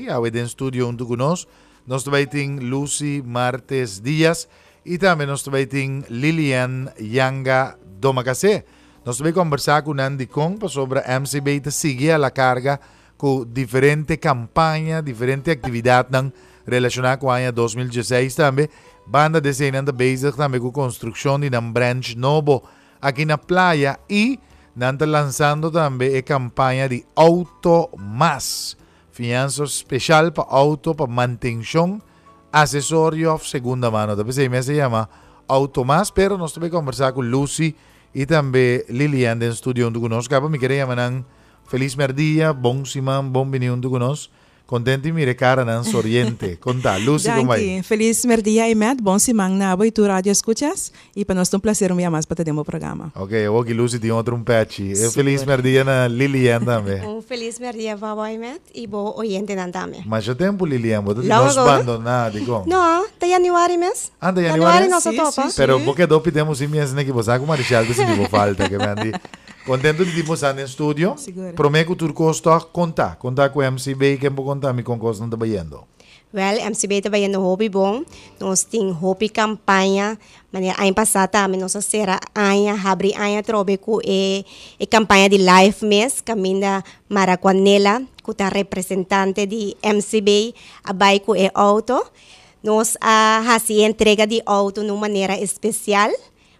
Awe den studio huntu ku nos, nos ta bai tin Lucy Martes Diaz i tambe nos ta bai tin Lilian Yanga Domacassé. Nos ta bai kombersá ku nan dikon pasobra MCB ta sigui a la karga ku diferente kampaña, diferente aktividatnan relashoná ku aña 2016 tambe. Banda di esei nan ta bezig tambe ku konstrukshon di nan branch nobo aki na Playa i nan ta lansando tambe e kampaña di Auto Mas, fiansa speshal pa outo pa mantenshon, asesorio òf segunda mano. Ta p'esei mes e yama Auto Mas, pero nos ta bai kombersá ku Lucy i tambe Lilian den studio huntu ku nos. Kaba mi kere yama nan Felis merdia, bon siman, bon bini huntu ku nos. Contento di mira e caranan soriente. Conta, Lucy con bai? Danki. Felis merdia Imet, bon siman na abo y tur radio escuchas. Y pa nos ta un placer un bia mas pa ta den bo programa. Ok, awor ki Lucy tin otro un pechi. E felis merdia na Lilian tambe. Un felis merdia pa abo Imet y bo oyentenan tambe. Masha tempo Lilian, bo ta di nos bandona, dikon? No, ta januari mes. Ah, ta januari? Januari nos a topa. Si, si. Pero bo keda hopi tempo sin mi esaki, bo sa ku Marishal ta sinti bo falta, ke men di. Contento di tin bosan den studio. Sigur. Prome cu tur cos toch, conta. Conta cu MCB, ken por conta mi con cosnan ta bayendo? Wel, MCB ta bayendo hopi bon. Nos tin hopi campaña. Manera aña pasa tambe nos a cera aña, habri aña atrobe cu e e campaña di Life mes, caminda Maracuanela, cu ta representante di MCB, a bay cu e auto. Nos a haci e entrega di auto na un manera especial.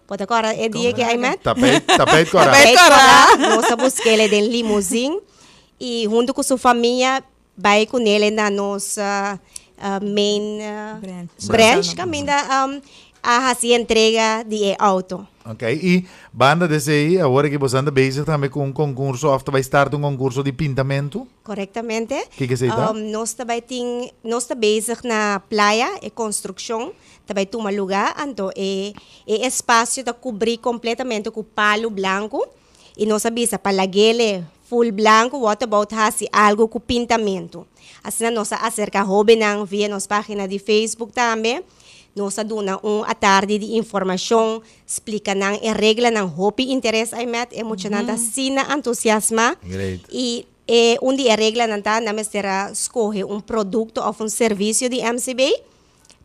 Bo ta kòrda e dia ku ai met? Tapijt, tapijt kòrá. Tapijt kòrá. Nos a busk'é den limousin i huntu ku su famia bai kun'é na nos main branch kaminda a hasi entrega di e outo. Ok, i banda di esei awor aki boso anda bezig tambe ku un konkurso òf ta bai start un konkurso di pintamentu? Korektamente. Kiko esei ta? Nos ta bai tin, nos ta bezig na playa e konstrukshon ta bai tuma lugá, anto e e espasio ta kubrí kompletamente ku palu blanku i nos a bisa pa lag'ele full blanku what about hasi algu ku pintamentu. Asina nos a aserká hóbennan via nos página di Facebook tambe, nos a duna un atardi di informashon, splika nan e reglanan, hopi interes ai mèt, e muchanan ta asina antusiasmá i e un di e reglanan ta nan mester a skohe un produkto òf un servisio di MCB.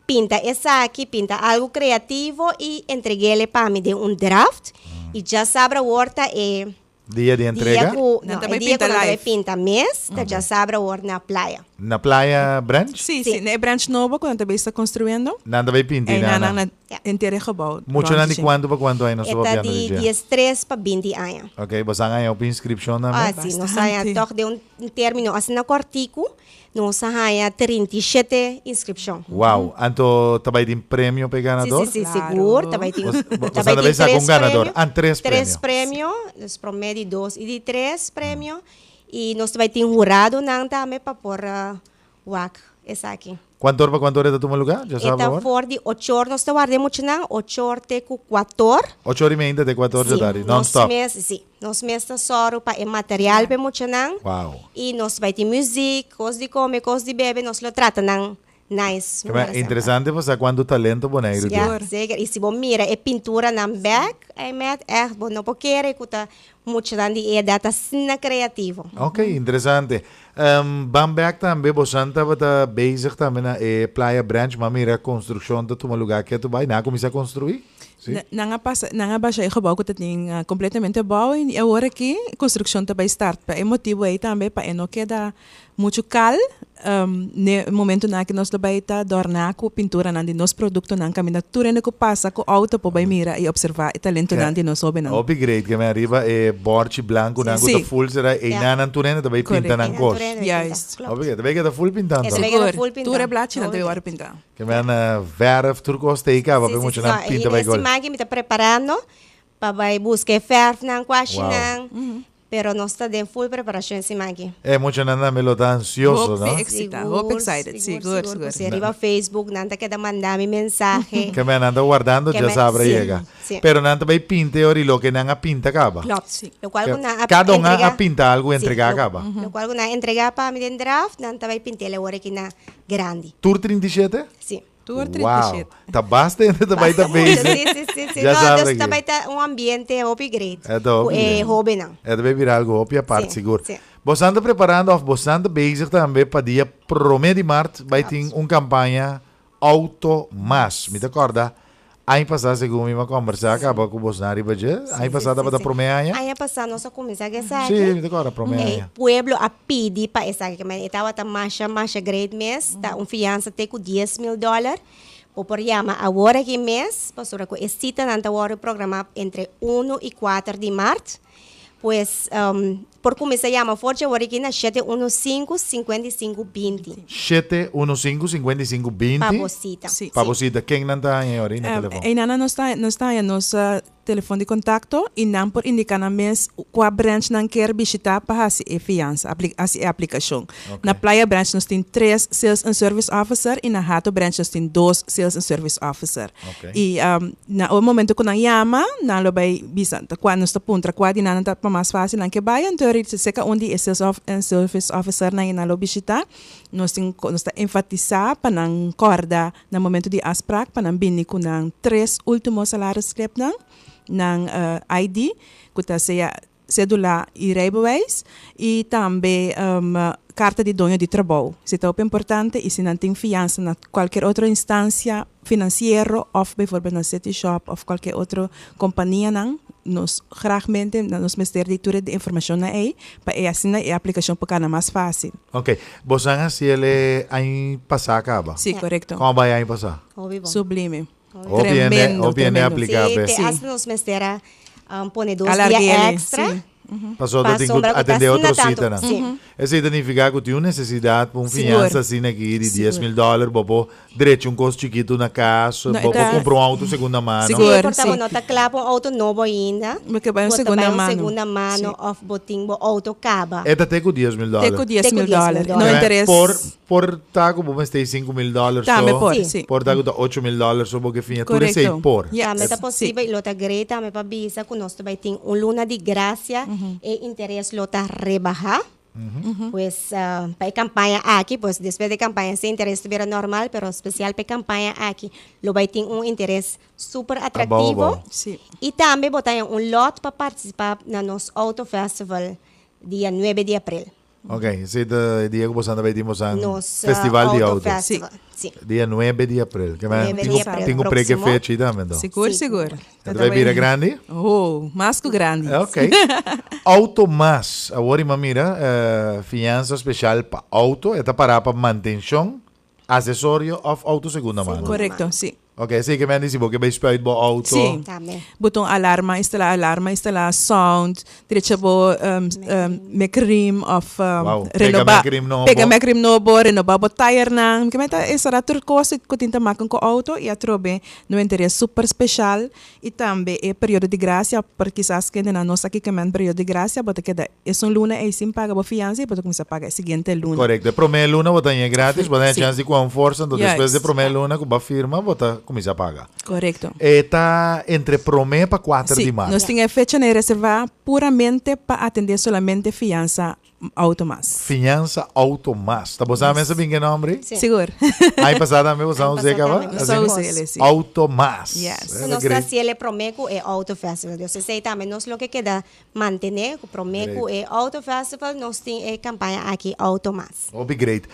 Pinta esaki, pinta algu kreativo i entreg'ele pa mi den un draft. I djasabra awor ta e Dia di entrega? dia ku, Nan no, ta e bai dia pinta ku nan ta bai live. pinta mes, ta djasabra awor na playa. Na playa branch? Sí, sí, na e branch nobo ku nan ta bai sta konstruyendo. Nan ta bai pinta Ei einan? nan na Ja. henter e gebou. Muchanan rònt di dje. kuantu pa kuantu aña nos E ta ta papiando di di dje? diestres pa binti aña. Ok, boso a haña hopi inskripshon tambe? Ah, sí, nos a haña Bastante. tòg den un término asina kòrtiku. Nos a haña 37 inskripshon. Wow! Anto ta bai tin premio pa e ganador? Sí, sí, sí, sigur. Ta bai tin, Bos, ta bo bai ta bai tin saka tres un ganador. premio. Ah, tres premio. Tres premio, dus promé, di dos i di tres premio. I nos ta bai tin huradonan tambe pa por wak esaki. Kuantu or pa kuantu or e ta tuma lugá? Dja E sa ta por? for di ocho or nos ta warda e muchanan, ocho or te ku kuator. Ocho or i meinta te kuator dja Sí, tardi, non nos stop. mes, sí. Nos mes ta sòru pa e material p'e muchanan. Wow. I nos bai tin muzik, kos di kome, kos di bebe, nos lo trata nan nice. Ke men interesante pa sa kuantu talento Boneiru tin. Ya, zeker. I si bo mira e pinturanan bèk, ei mèt, ègt bo no por kere ku ta muchanan di e edat asina kreativo. Ok, interesante. Ban bèk tambe, bosan tabata bezig tambe na e Playa Branch, m'a mira konstrukshon ta tuma lugá ketu bai. Nan a kuminsá konstruí? Sí. Nan a pasa, nan a basha e gebouw ku ta tin kompletamente bou i awor aki konstrukshon ta bai start. Pa e motibu ei tambe pa e no keda muchu kal ne momentunan aki nos lo bai ta dòrná ku pinturanan di nos produktonan kaminda tur hende ku pasa ku outo por bai mira i opservá e talentonan di nos hóbennan. Hopi great ke men ariba e bòrchi blankunan ku ta full será einan nan tur hende ta bai pinta nan kos. Juist. Hopi great, ta bai keda full pintá anto. Sigur, tur e blachinan ta bai wòrdu pintá. Ke men verf tur kos ta ei kaba pa e muchanan pinta bai gol. Si, si, si. No, e siman mi ta preparando pa bai buska e verfnan, kwashinan, pero nos ta den full preparashon e siman aki. E muchanan tambe lo ta ansioso, no? Hopi eksitá, hopi excited, sigur, sigur. Si riba Facebook nan ta keda manda mi mensahe. Ke men nan ta wardando djasabra yega. Pero nan ta bai pinta e ora i loke nan a pinta kaba. Klopt. Sí. Lokual ku nan a Kada un entrega. a pinta algu Sí, entregá lo- kaba. Lokual ku nan a entrega pa mi den draft, nan ta bai pint'el awor aki na grandi. Tur 37? Sí. Tur 37. Wow. Ta basta hende ta bai ta Basta mucho, bezig. sí, sí, sí, sí. Ya No, sabe dus aki. ta bai ta un ambiente hopi great. E ta hopi Ku e great. hóbennan. E ta bai bira algu hopi apart Sí, sigur. sí. Boso ta preparando of boso ta bezig tambe pa dia prome di maart bay tin un campaña Auto Mas. Mi ta corda aña pasa segun mi a conversa caba cu boso riba dje. Aña pasa tabata prome aña? Aña pasa nos a cuminsa cu esaki. Si, mi ta corda prome aña. E pueblo a pidi pa esaki. E tabata masha masha great mes. Ta un fiansa te cu 10,000 dollar. Bo por yama awor aki mes, pasobra cu e citanan ta wordo programa entre 1 y 4 di maart. Pues, por cuminsa yama for dje awor aki na 715 55 20. 715 55 20. Pa bo cita. Si. Pa bo cita. Ken nan ta haña ahora na telefon? Einan nos ta haña nos telefon di contacto y nan por indica nan mes cua branch nan kier bishita pa haci e fiansa, haci e aplicacion. Na Playa Branch nos tin tres Sales and Service Officer y na Hato Branch nos tin dos Sales and Service Officer. Y na e momento cu nan yama, nan lo bay bisa cua nos ta puntra cua di nan ta pa mas facil nan ke bay, anto cerca un di e Sales and Service Officer nan y nan lo bishita. Nos tin nos ta enfatisa pa nan corda na momento di afspraak pa nan bini cu nan tres ultimo salarisslip nan, nan ID, cu ta sea cedula y rijbewijs, y tambe carta di doño di trabou. Esey ta hopi importante y si nan tin fiansa na cualkier otro instancia financiero of bijvoorbeeld na City Shop of cualkier otro compania nan, nos graagmente nos mester di tur e informacion nan ey pa e asina e aplicacion por cana mas facil. Ok. Boso a haci el e aña pasa caba? Si, corecto. Como bay aña pasa? Hopi bon. Sublime. Hopi hende, Tremendo, hopi hende tremendo. aplica Si, pe. te Si. hasta nos mester a pone dos dia Alarguele, extra. si. Pasobra Pa tin cu sombra cu ta atende asina otro tanto, cita nan. si. Esey ta nifica cu tin un necesidad pa un Sigur. fianza asina aki di dies Sigur. mil dollar, bo por drecha un cos chikito na cas, No, bo por ta cumpra un auto segunda mano. Sigur, Si, por ta si. bo no ta cla pa un auto nobo ainda. Bo ke bay un Bo ta segunda bay un mano. segunda mano Si. of bo tin bo auto caba. E ta te cu 10,000 Te dollar. cu dies Te cu mil 10,000 dollar. No dollar. interes. Por ta cu bo mester 5,000 dollar Tambe so. por, Si. si. Por ta cu ta 8,000 dollar so bo ke fiña. Tur esey Correcto. por. Yes. Tambe ta Si. posibel y lo ta great tambe pa bisa cu nos ta bay tin un luna di gracia e interes lo ta rebaha. Pues pa e campaña aki, pues despues di campaña si interes ta bira normal, pero especial pa e campaña aki lo bay tin un interes super Abou, atractivo. abou. Si. Y tambe bo ta haña un lot pa participa na nos Auto Festival dia 9 di april. Ok, esey ta e dia cu boso anda bay tin boso Nos festival di Auto auto. Festival. Si. Dia 9 di april. Ke men 9 tin di april tin cu preke próximo. fecha y tambe enton. Sigur, Si. sigur. Ta bay bira grandi? Oh, mas cu grandi. Ok. Auto Mas. Awor ima mira, fianza special pa auto. E ta para pa mantencion, accesorio of auto segunda mano. Correcto, si. Ok, esey ke men di si bo ke bay spuit bo auto. Si. Tambe. Bota un alarma, instala alarma, instala sound, drecha bo mecrim of Wow, pega renoba. mecrim nobo. Pega mecrim nobo, renoba bo tire nan. Ke men ta esara tur cos cu tin te maken cu auto y atrobe no interes super special y tambe e periodo di gracia, por quizás kende nan no sa ki ke men periodo di gracia, bo ta keda es un luna ey sin paga bo fianza y bo ta cuminsa paga e siguiente luna. Correcto. E prome luna bo ta haña gratis, bo ta haña Si. chance di cu forsa, entonces despues di Juist. prome luna cu bo firma, bo ta cuminsa paga. Correcto. E ta entre prome pa 4 Si, di maart. nos tin e fecha nan reserva puramente pa atende solamente fianza Auto Mas. Fianza Auto Mas. Ta bo sa mesa bin ke nombre? Si. Sigur. Aña pasa tambe bo sa Aña us'e pasa caba? tambe Nos Asina? a us'e, si. Auto Mas. Yes. Eh, Nos great. ta haciele prome cu e Auto Festival. Dus esey tambe nos lo ke keda mantene cu prome cu Great. e Auto Festival nos tin e campaña aki Auto Mas. Hopi great.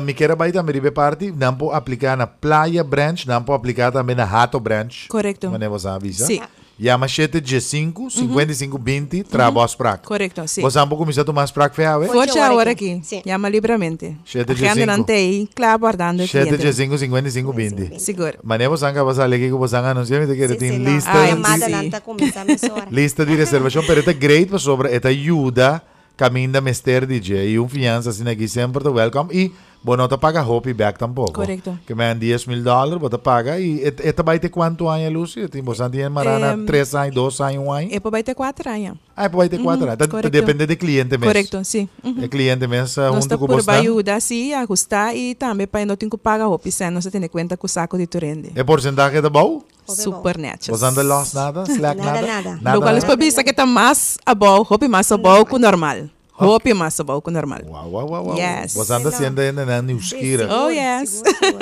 Mi kier a bay tambe riba e parti, nan por aplica na Playa Branch, nan por aplica tambe na Hato Branch. Correcto. Manera bo sa avisa. Si. Yama 7 5 55 20 traha bo afspraak. Correcto, si. Bo por cuminsa tuma afspraak for awe? Ocho Ocho ora ora aki. aki. Si. Yama liberamente. 7 Agenda 5. nan t'ey, kla wardando e 7 cliente. 5 55 20. Sigur. Manera bo sa cu a sali aki cu bo a anuncia, mi ta kere Si, tin si, no. lista Ai, Yamada si. nan ta cuminsa mesora. lista di reservacion, pero ta great pasobra e ta yuda caminda mester di dje y un fianza asina aki semper ta welcome y bo no ta paga hopi back tampoco. Correcto. Ke men 10,000 dollar bo ta paga y e ta bay te cuanto aña, Lucy? Tin bo tin marana 3 aña, 2 aña, 1 aña? E por bay te 4 aña. Ah, e por bay te 4 aña. Ta Correcto. depende di cliente mes. Correcto, si. E cliente mes Nos hunto ta cu por bo. ayuda, si, ahusta y tambe pa no tin cu paga hopi sen, nos ta tene cuenta cu saco di tur hende. E porcentahe ta bou? Super netjes. Bo no a los nada? Slack Nada, nada? nada. Lo cual Nada? por bisa cu ta mas abou, hopi mas abou cu normal. Hopi mas abou cu normal. Wow. Yes. Bo ta siendo ainda na nieuwsgierig. Oh, yes. Sigur, sigur.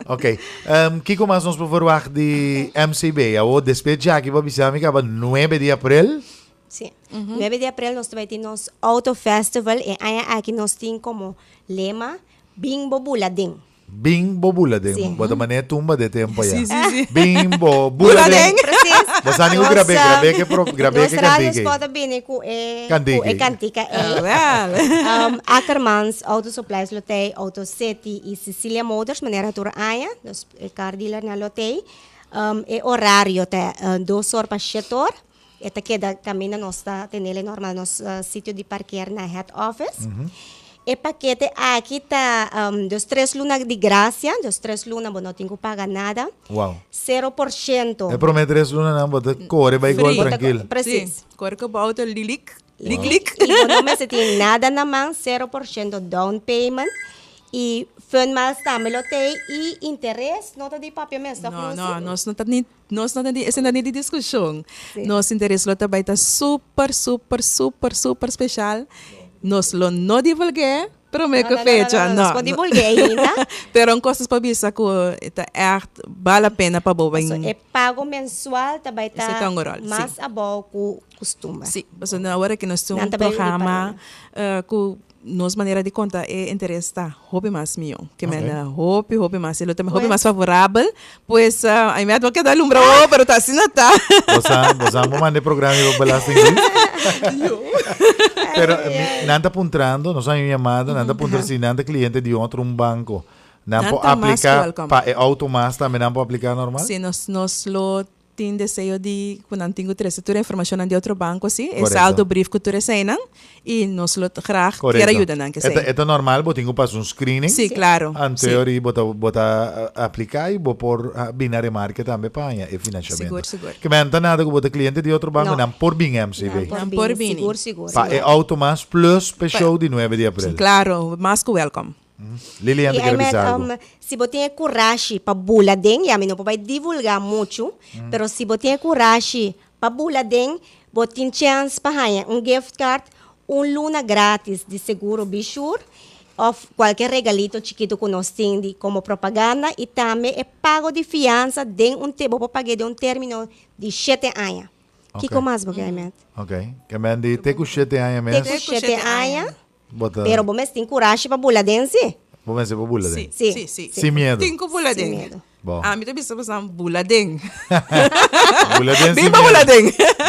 Ok. Kico mas nos por verwacht di MCB? Awo despues aki bo bisa mi caba 9 di april. Si. 9 di april nos ta bai tin nos Auto Festival. E aña aki nos tin como lema, Bin bo bula den. Bin bo bula den. Si. Bo ta manera tumba de tempo ya. Si, si, si. Bin bo bula Bula den. den. Precies. Bo sa ni ku Nos, grabé, grabé ke pro, grabé Nos ke radio kantika ei. spot a bini ku e, Kantika ku e ei. kantika ei. Ah, wel. Akkermans Auto Supplies lo tei, Auto City i Cecilia Motors manera tur aña, dus e car dealernan lo tei. E orario ta dos or pa shet or. E ta keda kaminda nos ta tenele normal nos sitio di parkeer na head office. E pakete aki ta dus tres luna di gracia, dus tres luna bo no tin ku paga nada. Wow. 0%. E prome tres lunanan bo ta kore bai gol Free. trankil. Precies. Si, kore ku bo auto lilik, lik lik. I bo no mester tin nada na man, 0% down payment. I fun miles tambe lo tei i interes no ta di papia mes, toch No, Lucy? no, nos no ta ni Nos no ta di esei no ta ni di diskushon. Sí. Nos interes lo ta bai ta super, super, super, super speshal. Nos lo no divulg'é promé No, ku no, no, no, fecha, no, no. nos por divulg'é ainda. Pero un kos nos por bisa ku e ta ègt bal la pena pa bo Paso bin. e pago mensual ta bai ta Esei ta un ròl, sí. mas abou ku kustumber. Sí, pasobra awor aki nos tin Nan un ta bai programa ripará. ku Nos manera di konta e interes ta hopi mas mihó. Ke Ok. men hopi, hopi mas. E lo ta hopi Pues. mas favorabel. Pues, ai mi a keda lumbra wowo, pero ta asina ta. Bo sa, bo sa bo manda e programa riba Belastingdienst? Pero mi, nan ta puntrando, nos a haña un yamada, nan ta puntra si nan ta cliente di otro un banco. Nan Nan por ta mas aplica welcome. pa e auto mas tambe nan por aplica normal? Si, nos, nos lo Tin deseo di ku nan tin ku trese tur e informashonnan di otro banko si, e Korekto. saldo brief ku tur eseinan i nos lo graag kier Korekto. a yuda nan ku E ta, esei. e ta normal bo tin ku pasa un screening. Si, klaro. Anto Si. ori bo ta bo ta apliká i bo por bini na remarke tambe pa haña e finansiamentu. Sigur, sigur. Ke men ta nada ku bo ta kliente di otro banko, No. nan por bin MCB. Nan por Nan por bini, bini. sigur, sigur. Pa e auto mas plus p'e show di nuebe di aprel. Klaro, mas ku wèlkòm. Lilian I ta kere Ahmed, bisa algu. si bo tin e kurashi pa bula den, ya mi no por bai divulgá muchu, pero si bo tin e kurashi pa bula den, bo tin chèns pa haña un gift card, un luna gratis di seguro Bishur, òf kualke regalito chikitu ku nos tin di komo propaganda, i tambe e pago di fiansa den un te, bo por pag'é den un término di shete aña. Kiko mas bo ke, Ahmed? Ok. Ke men di te ku shete aña mes. Te ku shete aña. Bo ta. Pero bo mes tin kurashi pa bula den si? Bo mester por bula den. Si, Si. si, si. Sin miedo. Tin ku bula Sin den. miedo. Bo. Ami ta bisa boso bula den. Bula den sin Bin pa bula miedo. den.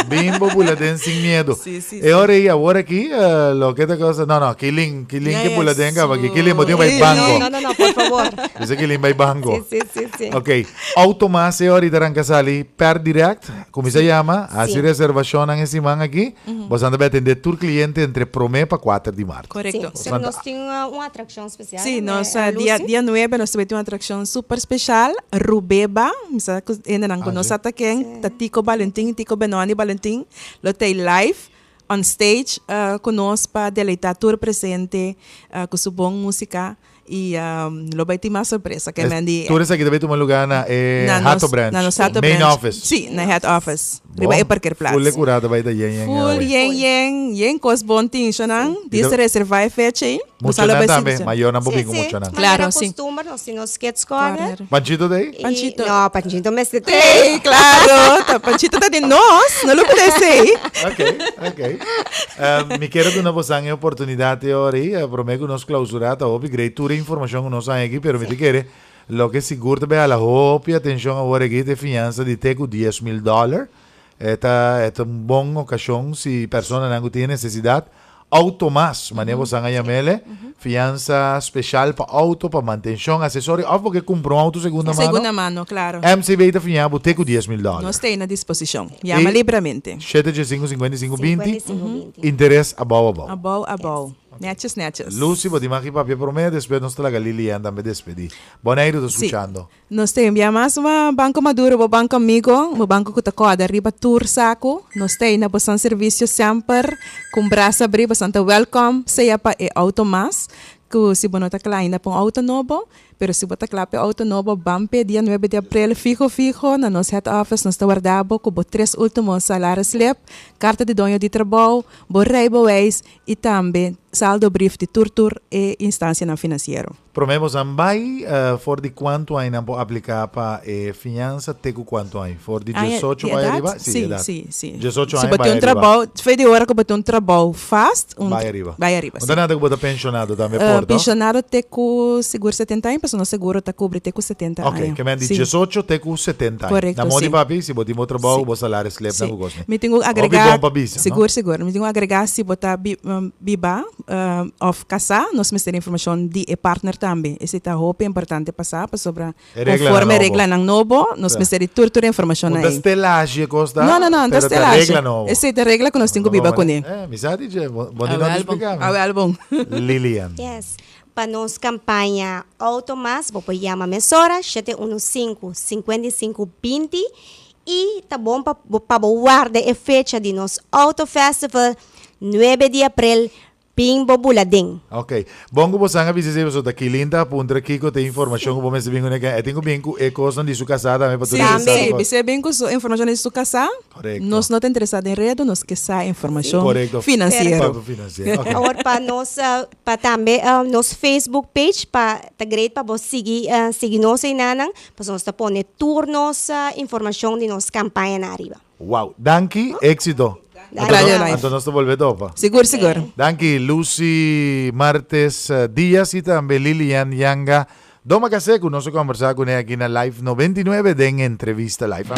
Bin pa bula den sin miedo. Si, si, E si. ora ei awor aki eh, loke ta cosa. No, no, Kilin, Kilin Ya, ke ya, bula den kaba aki. su. Kilin, bo tin bai Sí, banco. No, no, no, por favor. Bisa Kilin bai banco. Si, si, si, si. Ok, auto mas e ora ei ta ranka sali per direct. Kuminsa yama, hasi Si. reservashonnan e siman aki. Boso anda bai atendé tur kliente entre promé pa kuater di mart. Korekto. Sí, pero nos tin un atrakshon spesial. Sí, nos eh, dia, Lucy. dia 9 nos tin un atrakshon super spesial, Rubeba, mi sa ku hendenan ku Ah, no sí. sa ta ken, ta Tico Valentin, Tico Benoni Valentin, lo ta ei live on stage ku nos pa deleitá tur presente ku su bon músika. I lo bai tin mas sorpresa ke men di. Tur esaki ta bai tuma lugar na e na Hato nos, Branch. Na nos Hato Main Branch. office. Sí, na head office. Riba e parkeerplaats. Full e curada bai ta yen yen. Full yen yen, yen kos bon tin shonan. Dis ta- reserva e fecha ei. Mucho nan tambe, mayornan por bin ku mucho nan. Claro, Manera sí. costumber, nos tin nos kids corner. Corner. Panchito ta ei? I- Panchito. No, Panchito mester ta Ei, claro. Ta, Panchito ta di nos, no lo puede ser. Ok, ok. Mi kier duna bosan e oportunidad e ora ei, prome ku nos clausura ta hopi grei tur e informacion ku nos haña aki, pero mi ta kere loke sigur ta bay hala hopi atencion awor aki ta e fiansa di te ku 10,000 dollar. E ta e ta un bon ocasion si personanan ku tin e necesidad Auto mas, manera bo san a yam'ele, fiansa special pa auto, pa mantencion, accesorio, of bo ke cumpra un auto segunda mano. Segunda mano, claro. MCB ta fiña bo te cu 10,000 dollar. Nos ta na disposicion. Yama Y libremente. Shete dje sinku sinkuenta i sinku binti, 55, binti. interes abou abou. Abou abou. Netjes netjes. Lucy, bo tin maki papia prome, despues nos ta laga Lilian tambe despedi. Boneiru ta Sí. scuchando. Nos ta envia mas un Banco Maduro, bo banco amigo, bo banco cu ta corda riba tur saco. Nos ta na bosan servicio semper, cu brasa abri, bosan ta welcome, sea pa e auto mas, cu si bo no ta cla ainda pa un auto nobo, Pero si bo ta kla p'e outo nobo, ban p'e dia nuebe di aprel fiho fiho na nos head office. Nos ta warda bo ku bo tres ultimo salarisslip, karta di doño di trabou, bo rijbewijs i tambe saldobrief di tur tur e instansianan finansiero. Promé bo san bai for di kuantu aña nan por apliká pa e fiansa te ku kuantu aña? For di diesocho bai ariba? Sí, edat. Sí, sí. Diesocho aña bai ariba. Si bo tin un trabou, fe di ora ku bo tin un trabou vast, un bai ariba. Bai ariba, sí. No ta nada ku bo ta penshonado tambe por, to? Penshonado te ku sigur setenta aña, pasobra nos seguro ta kubri te ku setenta aña. Oke, ke men di diesocho te ku setenta aña. Korekto, sí. Na modi papi, si bo tin bo trabou, bo salario slip nan ku kos ni. Mi tin ku agrega. Hopi bon pa bisa, no? Sigur, sigur. Mi tin ku agrega si bo ta biba òf kasá, nos mester informashon di e partner tambe. Esei ta hopi importante pa sa, pasobra konforme reglanan nobo, nos mester di tur tur e informashonnan ei. No ta stelashi e kos ta? No, no, no, no ta stelashi. Pero ta regla nobo. Esei ta regla ku nos tin ku biba kuné. Mi sa di dje, bo di no ta splika mi. Awel bon. Lilian. Yes. Pa nos kampaña Auto Mas, bo por yama mesora, 715 55 20 i ta bon pa pa bo warda e fecha di nos Auto Festival nuebe di aprel bin bo bula den. Ok. Bon ku bo san a bisa esei pasobra ta Kilinda a puntra kiko ta e informashon ku bo mester bin kuné ke e tin ku bin ku e kosnan di su kasá tambe pa tur Sí, sí, bis'é bin ku su informashon di su kasá. Korekto. Nos no ta interesá den redu, nos ke sa informashon Korekto. finansiero. Pa finansiero, ok. Awor pa nos pa tambe nos Facebook page pa ta great pa bo sigui sigui nos einanan pasobra nos ta pone tur nos informashon di nos kampañanan ariba. Wow, danki, éxito. Radio Live. Anto nos ta bolbe topa. Sigur, sigur. Danki Lucy Martes Diaz y tambe Lilian Yanga Domacassé cu nos a conversa cune aki na Live 99 den Entrevista Live.